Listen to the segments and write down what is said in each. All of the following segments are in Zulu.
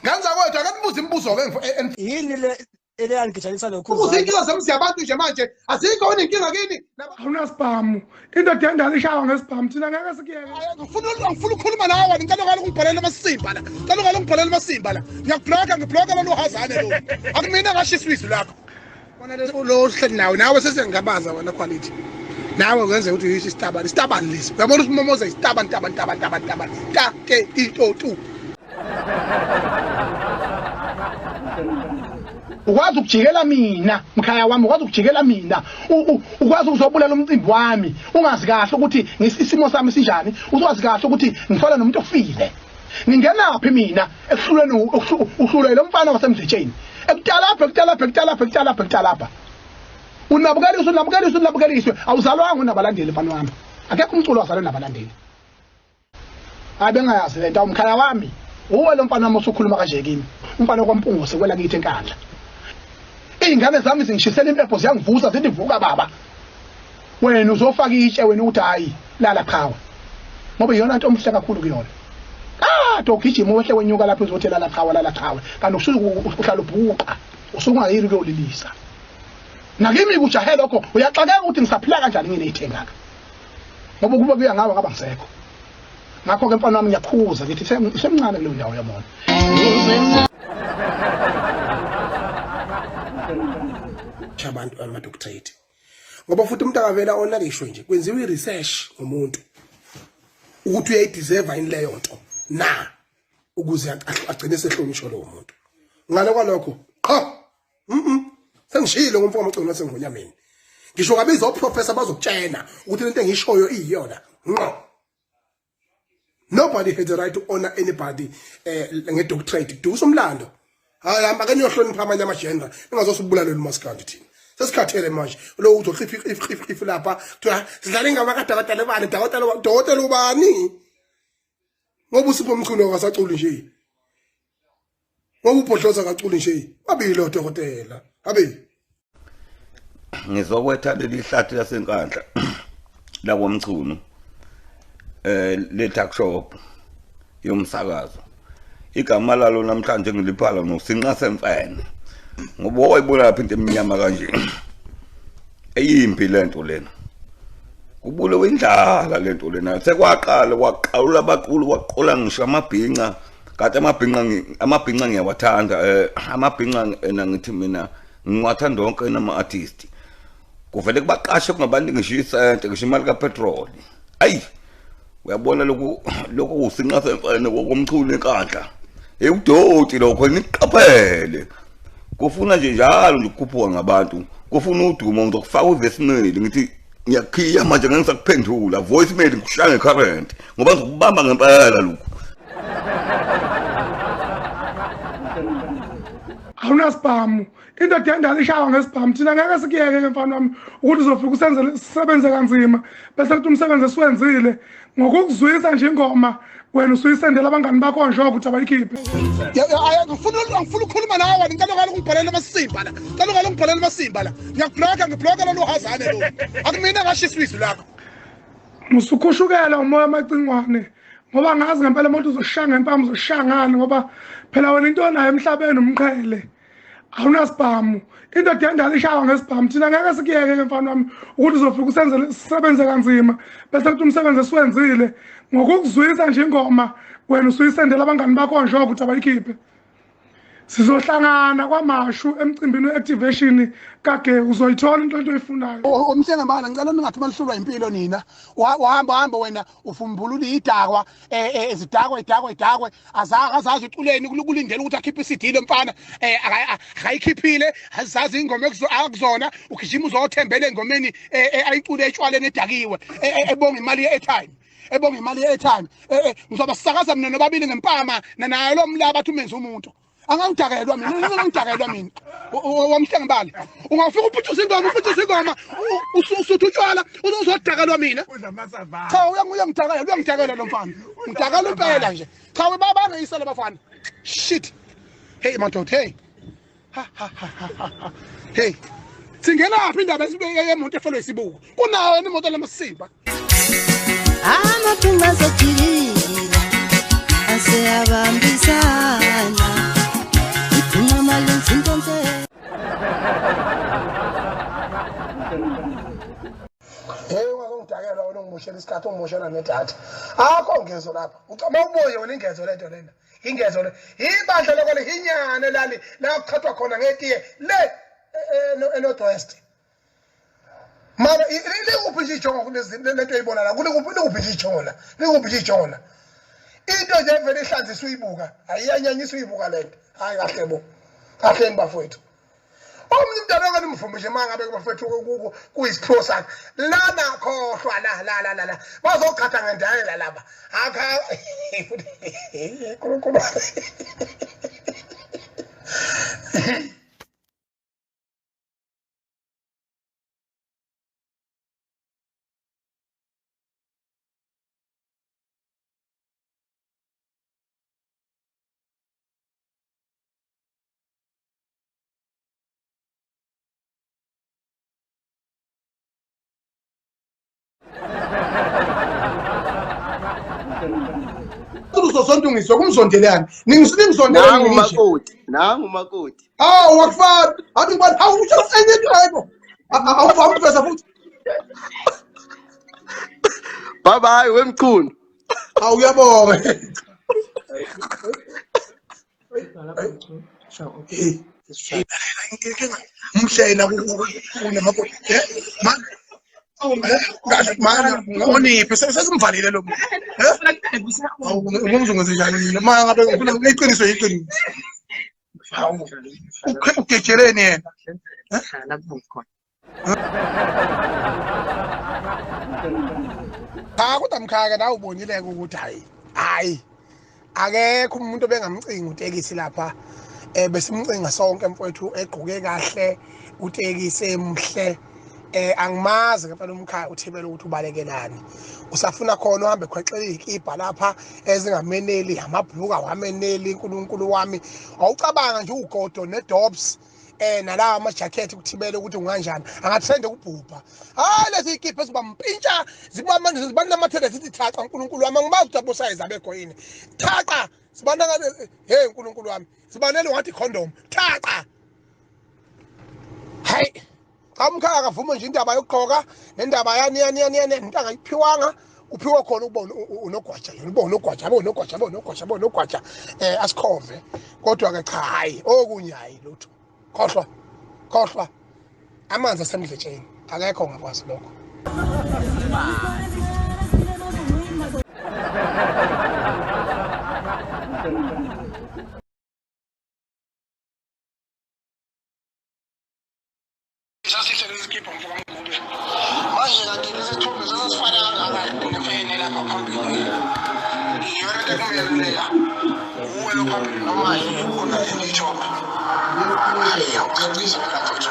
Nganza kwethu akanibuze imibuzo ke. Yini le eleyangijabulisa lokhu? Ubuza inkinga zemizi yabantu nje manje, azikho wena inkinga kini. Awunasibhamu, indoda endala ishawa ngesibhamu, thina ngeke sikuyeke. Ngifuna ngifuna ukukhuluma nawe, ngicela ngalo ngibhalele amasimba la. Ngicela ngalo ngibhalele amasimba la. Ngiyakubloka, ngibloka lolu hazane lo. Akumina ngashiswa izwi lakho. Bona lo ohleli nawe, nawe sesengabaza wena quality. Nawe kwenze ukuthi uyise isitabane, isitabane lesi. Uyabona ukuthi umomoza isitabane, tabane, tabane, tabane, tabane. Ta ke ito tu. Ukwazi ukujikela mina mkhaya wami, ukwazi ukujikela mina, ukwazi ukuzobulala umcimbi wami, ungazi kahle ukuthi isimo sami sinjani, uzwazi kahle ukuthi ngifana nomuntu ofile. Ngingenaphi mina ekuhlulweni uhlulwe lo mfana wasemdletsheni? Ekutalabha, ekutalabha, ekutalabha, ekutalabha, ekutalabha. Unabukeliswe, unabukeliswe, unabukeliswe. Awuzalwanga unabalandeli mfana wami. Akekho umculo wazalwe nabalandeli. Hayi bengayazi lento umkhaya wami. Uwe lo mfana wami osukhuluma kanje kimi. Umfana kwaMpungose kwela kithi eNkandla. Izingane zami zingishisela impepho ziyangivusa zithi vuka baba. Wena uzofaka itshe wena uthi hayi lala qhawe. Ngoba iyona nto omhle kakhulu kuyona. Kade ugijima wehle wenyuka lapho uzothi lala qhawe lala qhawe kanti usuke uhlala ubhuqa usungayili kuyolilisa. Nakimi kujahe lokho uyaxakeka ukuthi ngisaphila kanjani ngineyithengaka. Ngoba ukuba kuya ngawe ngaba ngisekho. Ngakho ke mfana wami ngiyakhuza ngithi semncane kuleyo ndawo yamona. Abantu ama-doctorate ngoba futhi umuntu akavela onakishwe nje, kwenziwa i-research ngomuntu ukuthi uyayideserve yini leyo nto na, ukuze agcine sehlonishwa lowo muntu. Ngale kwalokho qha sengishilo ngomfo wamaciko nasengonyameni, ngisho ngabiza oprofessor bazokutshena ukuthi lento engishoyo iyiyona ngqo. Nobody has the right to honor anybody nge-doctorate. Dusa umlando. Hayi hamba ke niyohlonipha amanye ama-genre, ningazosibulalela umaskandi thina. Sesikhathele manje. Lo uzokhipha if if if lapha kuthiwa sidlala ingoma kadokotela ubani, dokotela dokotela ubani? Ngoba uSipho Mchunu akasaculi nje. Ngoba uBhodloza akaculi nje. Babili odokotela. Abe ngizokwetha leli hlathi laseNkandla lakoMchunu le tuck shop yomsakazo. Igama lalo namhlanje ngiliphala ngosinqa semfene, ngoba wayibona lapha into eminyama kanje eyimpi lento lena, kubulewe indlala lento lena. Sekwaqala kwaqalula abaqulu, kwaqola ngisho amabhinca. Kanti amabhinca ngiyawathanda, amabhinca ena ngithi mina ngiwathanda wonke nama artist. Kuvele kubaqashe kungabantu ngisho isente, ngisho imali kapetrol. Ayi uyabona lokhu lokhu usinqa semfene koMchunu eNkandla, ewudoti lokho, niqaphele. Kufuna nje njalo nje ukukhuphuka ngabantu, kufuna udumo. Ngizokufaka uvoicemail, ngithi ngiyakhiya manje, ngeke ngisakuphendula voicemail, ngikushaya ngecurrent ngoba ngizokubamba ngempela lokhu. Awunasibhamu, indoda endala ishawa ngesibhamu, thina ngeke sikuyeke ke mfana wami ukuthi uzofika usenzele sisebenze kanzima bese kuthi umsebenzi esiwenzile ngokukuzwisa nje ingoma wena usuyisendela abangani bakho nje ukuthi abayikhiphe. Ngifuna ngifuna ukukhuluma nawe, ngicela ngalo ngibhalele amasimba la. Ngicela ngalo ngibhalele amasimba la. Ngiyakubloka, ngibloka lolu hazane lo. Akumina ngashiswa izwi lakho. Musukhushukela umoya amacingwane, ngoba ngazi ngempela umuntu uzoshaya ngempama, uzoshaya ngani, ngoba phela wena into onayo emhlabeni umqhele. Awunasibhamu, indoda endala ishawa ngesibhamu, thina ngeke sikuyeke ke mfana wami ukuthi uzofika usenzele sisebenze kanzima bese kuthi umsebenzi esiwenzile ngokukuzwisa nje ingoma wena usuyisendela abangani bakho nje ukuthi abayikhiphe. Sizohlangana kwaMashu emcimbini we-activation kage, uzoyithola into oyifunayo. Umhlengembala ngicela ningathi manihlulwa impilo nina. Wahamba hamba wena ufumbulula idakwa, izidakwa idakwa idakwe azazi uculeni kulindela ukuthi akhiphe iCD lo mfana, akayikhiphile, azazi ingoma akuzona, ugijima uzothembela engomeni ayicule etshwaleni edakiwe, ebonga imali ye-airtime, ebonga imali ye-airtime. Ngizobasakaza mina nobabili ngempama naye lo mlaba athi umenze umuntu. Angangidakelwa mina, angangidakelwa mina. Wamhlengibala ungafika uphuthuza ingoma, uphuthuza ingoma usutha utshwala uzodakelwa mina. Cha, uyangidakela, uyangidakela lo mfana, ngidakela impela nje. Cha, bangeyisela bafana. Shit, hey madoda, hey ha ha ha ha, hey singenaphi indaba yemoto efelwe isibuko kunayo imoto lamasimba. Amabhinca azojikile. Siyabambisana Ibhinqa malenza into enhle. Hey, ungazongidakela wena, ungimoshela isikhathi, ungimoshela nedatha. Akho ngezo lapha. Ucama ubuye wena, ingezo lento lena. Ingezo le. Ibandla lokho lehinyane lali la kuqhathwa khona ngetiye le eNorth West. Mara likuphi nje ijongo kulezi lento oyibona la? Kulikuphi, likuphi nje ijongo la? Likuphi nje ijongo la? Into nje evele ihlanzisa uyibuka. Ayiyanyanyisa uyibuka lento. Hayi kahle bo. Kahleni bafowethu. Omunye umntwana okanye umvumi nje uma ngabe bafethu kuyisiphiwo sakhe lana, khohlwa la la la la la, bazogada ngendayela laba. Akha Nkulunkulu. Uzozonda ungizwe kumzondelani, ningizondelani. Nangu umakoti, nangu umakoti. Hawu, akufani athi ngibani. Hawu, usho enye into, hayibo, awuvami futhi. Bye bye wemchunu. Hawu, uyabonga. Umhlena kunamakoti mana oniphi, sesimvalile lo muntu. Ungizungeze njani mina ma ngabe ngifuna iqiniso? Yiqiniso. Hawu, ugejeleni yena? Cha, kodwa mkhaya, nawe ubonile-ke ukuthi hayi hayi, akekho umuntu obengamcinga utekisi lapha. Besimcinga sonke mfowethu, egqoke kahle utekisi, emhle. Angimazi ngempela umkhaya uthibele ukuthi ubalekelani, usafuna khona uhambe khwexela iy'kibha lapha ezingameneli, amabhuluku awameneli. Unkulunkulu wami, awucabanga nje ugodo nedobs nalawa ama-jacket kuthibele ukuthi unganjani, angatrende ukubhubha. Hayi, lezi iy'kibha eziba mpintsha zibanamathele zithi thaqa. Unkulunkulu wami, angimazi ukuthi abosayizi abekho yini. Thaqa sibana, hey unkulunkulu wami, sibanele ngathi condom thaqa. Hayi cha, umkhaya akavume nje indaba yokugqoka nendaba yani yani yani yani, into angayiphiwanga uphiwe khona ukuba unogwaja yena, uba unogwaja, abe unogwaja, abe unogwaja, abe unogwaja, asikhove. Kodwa ke cha, hayi, okunye hayi lutho, khohlwa, khohlwa, amanzi asemdletsheni, akekho ongakwazi lokho. Sasihle lesi kibha, mfo kaMgube. Manje kanti lesi sithombe sasifana kangaka nemfene lapha phambili? Iyona into ekumele leya, uwe lo phambili noma khona iy'thombe. Hayi, awucacise phela mfethu,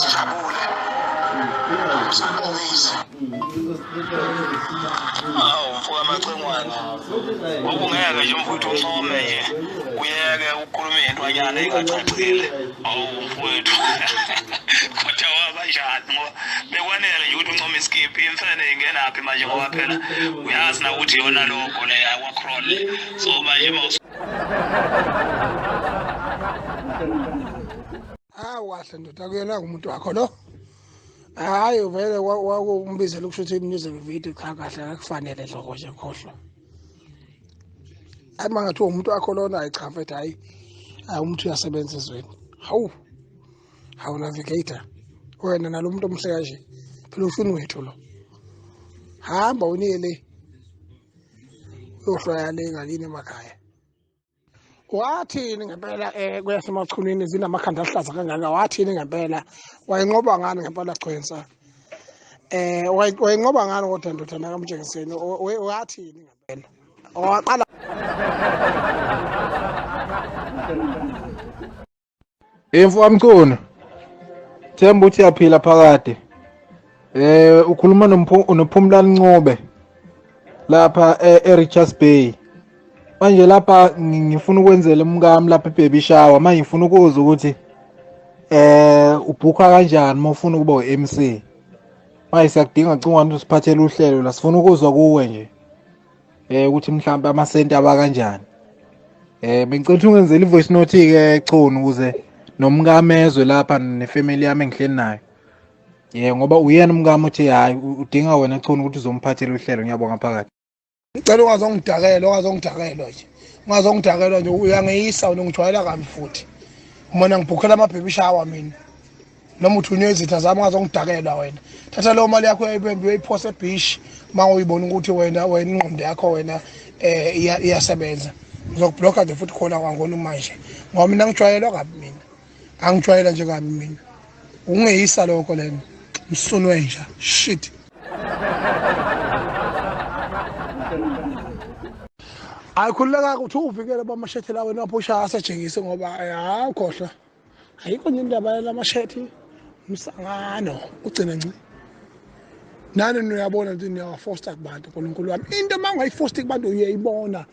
sijabule, sibongise. Hawu mfoka Macingwane, ubungeke nje mfowethu uncome nje uyeke ukukhuluma intwanyana engacacile. Hawu mfowethu, kodwa wabanjani? Ngoba bekwanele nje ukuthi uncome iskiphi, imfene ingenaphi manje? Ngoba phela uyazi na ukuthi yona logo le yakwa-crawl, so manje ma Hawu, kahle ndoda, kuyena umuntu wakho lo. Hayi vele, wakumbizela ukushutha i-music video. Cha, kahle, akufanele lokho nje, khohlwa. Hayi, uma ngathiwa umuntu wakho lona, hayi cha mfethu, hayi hayi, umuntu uyasebenza ezweni. Hawu hawu, navigator wena nalo muntu omhle kanje, phela ufuni wethu lo. Hamba uniye le, uyohlwaya le ngakini emakhaya. Wathini ngempela kuyasemachunini zinamakhanda ahlaza kangaka? Wathini ngempela? Wayinqoba ngani ngempela, Gcwensa? Wayinqoba ngani kodwa ndodana kaMtshengiseni? Wathini ngempela? Waqala. Imfo kaMchunu. Themba uthi uyaphila phakade. Ukhuluma noPhumlani Ncube lapha eRichards Bay. Manje lapha ngifuna ukwenzela umkami lapha ibaby shower. Manje ngifuna ukuzwa ukuthi ubhukha kanjani uma ufuna ukuba u-MC. Manje siyakudinga Cingwane usiphathele uhlelo la, sifuna ukuzwa kuwe nje. Ukuthi mhlawumbe amasenti aba kanjani. Bengicela ukuthi ungenzele i-voice note-ke Chunu ukuze nomkami ezwe lapha nefamily yami engihleli nayo. Ngoba uyena umkami uthi hhayi udinga wena Chunu ukuthi uzomphathela uhlelo. Ngiyabonga phakathi. Ngicela ungazongidakela, ungazongidakelwa nje. Ungazongidakelwa nje uyangeyisa wena ungijwayela kabi futhi. Mina ngibhukhela ama-baby shower mina. Noma uthunywe izitha zami ungazongidakelwa wena. Thatha leyo mali yakho uyayibembe uyoyiphosa ebhishi uma uyibona ukuthi wena wena ingqondo yakho wena iyasebenza. Ngizokubhlokha nje futhi khona kwangona manje. Ngoba mina ngijwayelwa kabi mina. Angijwayela nje kabi mina. Ungeyisa lokho lena. Msunu wenja. Shit. Hayi khululeka ukuthi uvikele bamashethi lawo wena waphusha asejengise ngoba hayi khohlwa. Ayikho nje indaba yalamashethi umsangano ugcina nci. Nani niyabona ukuthi niyawafosta kubantu uNkulunkulu wami. Into uma ungayifosti kubantu uyayibona.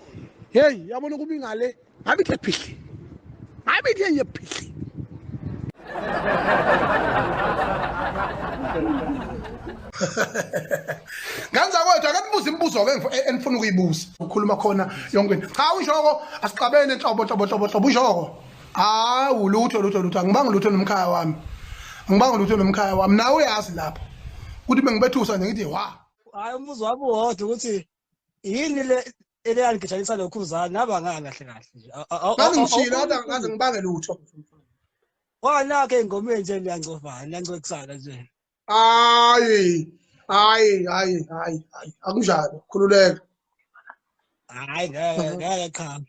Hey, yabona ukuba ingale ngabe ithe phihli. Ngabe ithe nje phihli. Nganza kwethu akanibuze imibuzo ke enifuna ukuyibuza. Ukhuluma khona yonke into. Cha unjoko asixabene nhlobo nhlobo nhlobo nhlobo unjoko. Hawu lutho lutho lutho angibangi lutho nomkhaya wami. Angibangi lutho nomkhaya wami. Nawe uyazi lapho. Ukuthi bengibethusa nje ngithi wa. Hayi umbuzo wami uwodwa ukuthi yini le eleyanigijalisa lokhuzana nabangani kahle kahle nje. Ngazi ngishilo kodwa ngaze ngibange lutho. Wanakhe engomeni nje niyancofana niyancwekisana nje. Hayi hayi hayi hayi hayi akunjalo khululeka. Hayi ngeke ngeke cha.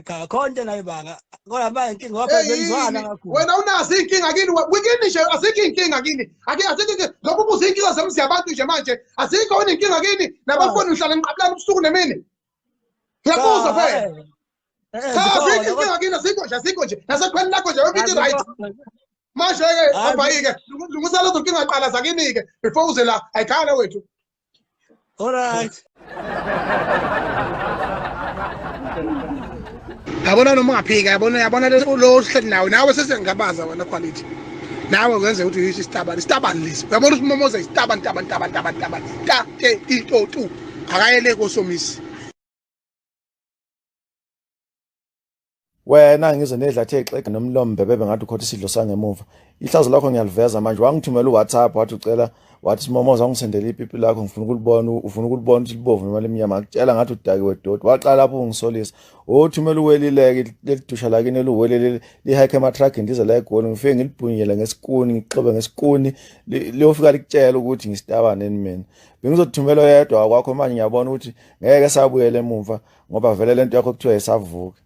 Cha khona into enayibanga. Kodwa manje inkinga ngoba benzwana kakhulu. Wena unazo iy'nkinga kini kini nje azikho iy'nkinga kini. Ake azikho iy'nkinga ngoba ubuza iy'nkinga zemizi yabantu nje manje azikho wena iy'nkinga kini nabafoni uhlala niqabulana ubusuku nemini. Ngiyabuza phela. Cha azikho iy'nkinga kini azikho nje azikho nje nasekhweni lakho nje yonke into right. Manje-ke hamba-ke lungisa lezo nkinga qala zakini-ke before uze la ayikhale wethu. All right. Yabona noma ungaphika yabona yabona lo ohleli nawe nawe sesengabaza wena quality. Nawe kwenze ukuthi uyise isitabane isitabane lesi. Uyabona ukuthi umomoza isitabane tabane tabane tabane tabane ta te ti to tu. Akayele kosomisi. Wena ngize nedlathe exega nomlomo bebebe ngathi ukhotha isidlo sangemuva. Ihlazo lakho ngiyaliveza manje wangithumela uWhatsApp wathi ucela wathi simomoza ungisendele ipipi lakho ngifuna ukulibona ufuna ukulibona ukuthi libovu noma limnyama ngakutshela ngathi udakiwe doti waqala lapho ungisolisa othumela uwelileke lelidusha lakini eluwelele lihike ematragini lize la egoli ngifike ngilibhunyele ngesikuni ngixobe ngesikuni liyofika likutshela ukuthi ngisitabane mina bengizothumela oyedwa kwakho manje ngiyabona ukuthi ngeke sabuyele emumva ngoba vele lento yakho kuthiwa isavuka.